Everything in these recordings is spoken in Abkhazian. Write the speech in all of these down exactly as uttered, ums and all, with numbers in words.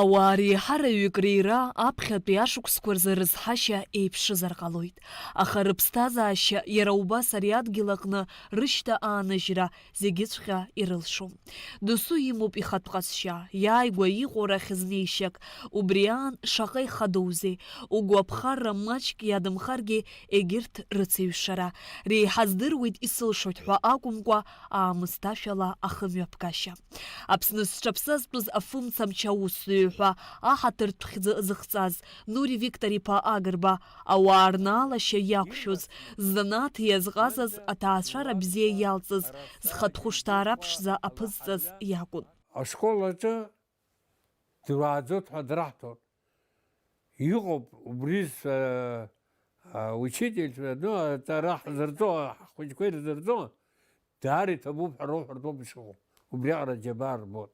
Ауаа реиҳараҩык реира аԥхьатәи ашықәсқәа рзы рызҳашьа еиԥшызар ҟалоит, аха рыԥсҭазаашьа иара убас ари адгьыл аҟны рышьҭа ааныжьра зегьыҵәҟьа ирылшом. Досу имоуп ихатә ҟазшьа, иааигәа иҟоу рахь знеишьак, убри аан шаҟа ихадоузеи, угәаԥхарра маҷк иадымхаргьы егьырҭ рыцеиҩшара. Реиҳа здыруеит исылшоит ҳәа акәымкәа, аамысҭашәала ахымҩаԥгашьа. Аԥсны зҽаԥсазтәыз афымцамч аусзуҩы ҳәа аҳаҭыртә хьӡы зыхҵаз Нури Виктор-иԥа Агрба, ауаа рнаалашьа иақәшәоз, ззанааҭ иазҟазаз, аҭаацәара бзиа иалҵыз, зхатә хәышҭаара ԥшӡа аԥызҵаз иакәын. Ашкол аҿы дыруааӡоит ҳәа драҳҭон. Иҟоуп убри, э, э, учительцәа, ну, ара ҳзырҵо, ҳхәыҷқәа ирзырҵо, даара иҭабуп ҳәа роуҳәартә ауп ишыҟоу. Убриаҟара џьабаа рбоит.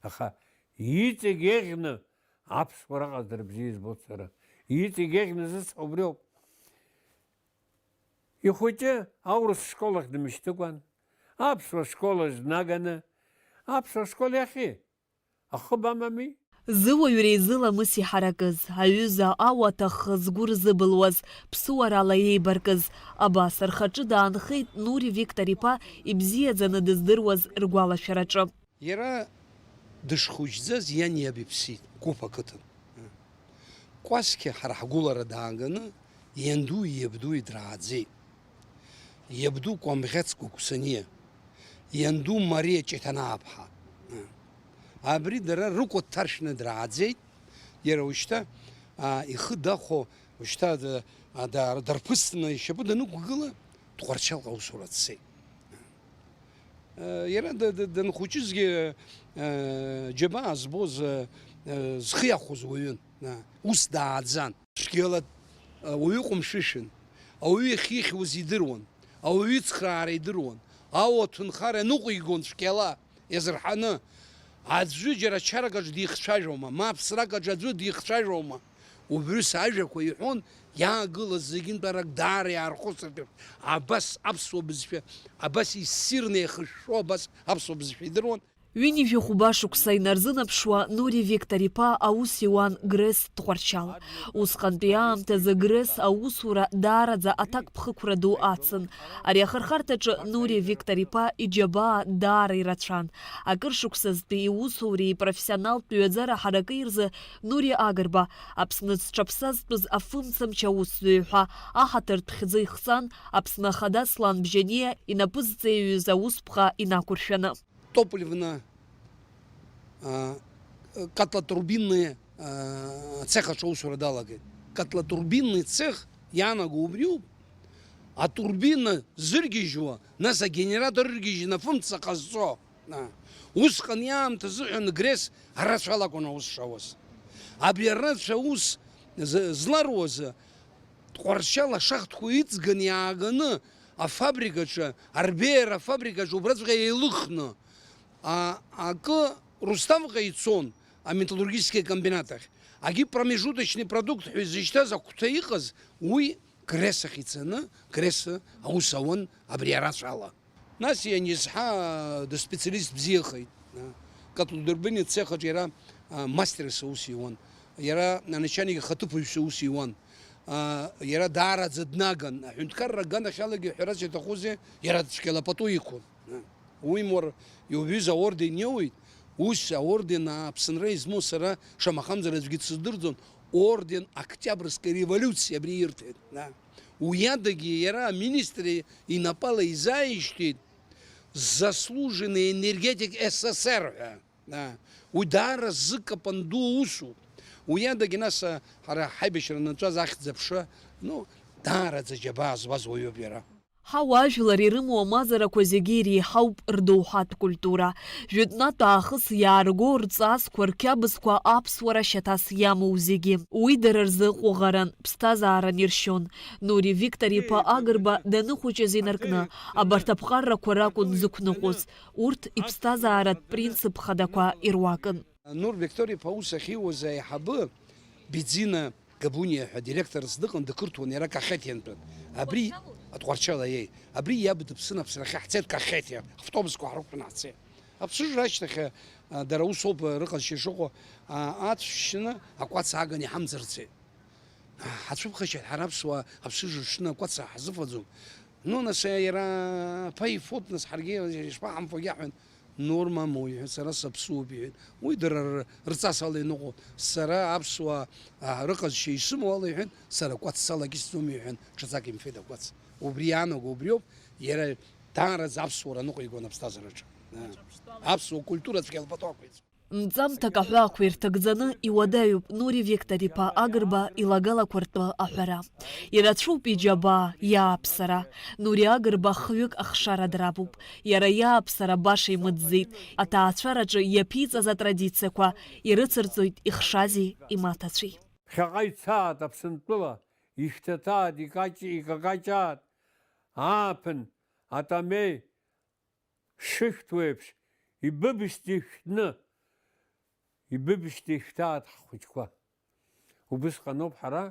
Аха иҵегь еиӷьны аԥсуара ҟазҵара бзиа избоит сара. Иҵегь еиӷьны зысҳәо убри ауп. Ихәыҷы аурыс школ ахь дымышьҭыкәан, аԥсуа школ аҿы днаганы, аԥсуа школ иахьи? Ахыб амами? Зыуаҩреи зыламыси ҳаракыз, аҩыза ауаҭах згәы рзыбылуаз, ԥсуарала еибаркыз, абас рхаҿы даанхеит Нури Виктор-иԥа ибзиаӡаны дыздыруаз ргәалашәараҿы. Иара дышхәыҷӡаз иан иаб иԥсит, Қәыԥ ақыҭан. Кәасқьа ҳара ҳгәылара дааганы, ианду иабдуи драаӡеит. Иабду Кәамӷьац Кәыкәсаниа, ианду Мариа Ҷеҭанааԥҳа. Абри дара рыкәа дҭаршәны драаӡеит. Иара ушьҭа, а, ихы дахәо, ушьҭа д-, а, да-, дарԥысны ишьапы данықәгыла, Тҟәарчалҟа аусура дцеит. Э, иара д-, д-, данхәыҷызгьы, э, џьабаа збоз, э, э, зхы иахәоз уаҩын, а, ус дааӡан. Цәгьала, э, уаҩы ҟәымшәышәын. Ауаҩы иахьихьуаз идыруан, ауаҩы ицхраара идыруан, ауа аҭынхара ныҟәигон цәгьала иазырҳаны. Аӡәы џьара чаракаҿ дихцәажәома, ма ԥсракаҿ аӡәы дихцәажәома? Убри ус ажәақәа иҳәон, иаагылаз зегьынтәарак даара иаархәыцыртә еиԥш, абас аԥсуа бызшәа, абас иссирны иахышәшәо, абас аԥсуа бызшәа идыруан. Ҩынҩажәи хәба шықәса инарзынаԥшуа Нури Виктор-иԥа аус иуан Гресс Тҟәарчал. Усҟантәи аамҭазы Гресс аусура даараӡа аҭакԥхықәра ду ацын. Ари ахырхарҭаҿы Нури Виктор-иԥа иџьабаа даара ирацәан. Акыр шықәсазтәи иусуреи ипрофессионалтә ҩаӡара ҳаракеи рзы Нури Агрба, Аԥсны зҽаԥсазтәыз афымцамч аусзуҩ ҳәа аҳаҭыртә хьӡы ихҵан, Аԥсны Ахада Аслан Бжьаниа инапы зҵеиҩыз аусԥҟа инақәыршәаны. Топливно, а, котлотурбинный, а, цех аҿы аусура далагеит. Котлотурбинный цех иаанаго убриоуп. Атурбина зыргьежьуа, нас агенератор ыргьежьны афымца ҟазҵо. А, усҟан иаамҭа азыҳәан Гресс арацәа алакәын аус шауаз. Абри арацәа аус з-, зларуаз Тҟәарчал ашахтқәа иҵганы иааганы афабрикаҿы, арбеиара афабрикаҿы убраҵәҟьа еилыхны, а, акы Русҭамҟа ицон, аметаллургический комбинат ахь. Агьи промежуточный продукт ҳәа изышьҭаз агәҭа иҟаз, уи Гресс ахь ицаны, Гресс аус ауан абри арацәа ала. Нас ианизҳа, дыспециалист бзиахеит. Котлодурбинный цех аҿы иара, а, мастерс аус иуан. Иара аначальник ихаҭыԥуаҩс аус иуан. А, иара даараӡа днаган. Аҳәынҭқарра аганахьалагьы ҳәарас иаҭахузеи, иара цәгьала пату иқәын. Уимур, иубҩыз аорден иоуит. Ус аорден Аԥсынра измоу сара шамахамзар аӡәгьы дсыздырӡом. Орден Октиабрьской революции абри ирҭеит. Уи адагьы иара аминистр инапала изааишьҭит заслуженный энергетик С С С Р ҳәа. Уи даара зыкапан ду усуп. Уи адагьы нас, а, ҳара ҳаибашьра нҵәаз ахьӡ-аԥша, ну, даараӡа џьабаа зуаз уаҩуп иара. Ҳауаажәлар ирымоу амазарақәа зегьы иреиҳауп рдоуҳатә культура. Жәытәнатә аахыс иаарго рҵасқәа, рқьабзқәа аԥсуара шьаҭас иамоу зегьы. Уи дара рзы ҟәыӷаран, ԥсҭазааран иршьон. Нури Виктор-иԥа Агрба даныхәыҷыз инаркны, абарҭ аԥҟаррақәа ракәын зықәныҟәоз. Урҭ иԥсҭазааратә принцип хадақәа ируакын. Нур Виктор-иԥа аус ахьиуаз аиҳабы Бедзина Габуниа ҳәа директорс дыҟан, дықырҭуан иара Кахеҭиантәын. Абри, Тҟәарчал, аиеи. Абри иаб дыԥсын Аԥсрахьы ҳцеит, Кахеҭиа, автобусқәа ҳрықәтәаны ҳцеит. Аԥсыжра ашьҭахь, Дара усоуп рыҟазшьа шыҟоу, ацә шьны акәац ааганы иҳамҵарцеит. Ҳацәыԥхашьеит ҳара аԥсуаа, аԥсыжра шны акәац ҳзыфаӡом. Ну, нас иара ԥа ифоит, нас ҳаргьы ишԥаҳамфогьы ҳҳәан, нормам, уи иҳәан, сара саԥсуоуп иҳәан. Уи дара р-, рҵас ала иныҟәон. Сара аԥсуаа, а, рыҟазшьа исымоу ала иҳәан, сара кәац салак исҭом иҳәан, ҽаӡак имфеит акәац. Убри иаанаго убриоуп, иара даараӡа аԥсуара ныҟәигон аԥсҭазаараҿы. А, аԥсуа культура цәгьалбатәақәеит. Нҵамҭак аҳәаақәа ирҭагӡаны иуадаҩуп Нури Виктор-иԥа Агрба илагалақәа ртәы аҳәара. Ирацәоуп иџьабаа, иааԥсара. Нури Агрба хҩык ахшара драбуп. Иара иааԥсара баша имыӡӡеит. Аҭаацәараҿы иаԥиҵаз атрадициақәа ирыцырҵоит ихшази имаҭацәеи. Ԥхьаҟа ицааит Аԥсынтәыла, ишәҭаҭааит, икаҷ-, икакаҷааит, ааԥын, атамеи шышәҭуеиԥш, ибыбшьҭ ишәҭны, ибыбшьҭ ишәҭааит ҳхәыҷқәа. Убысҟаноуп ҳара,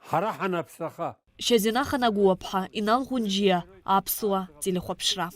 ҳара ҳанаԥсаха. Шьазина Ханагәуаԥҳа, Инал Ӷәынџьиа, Аԥсуа телехәаԥшра.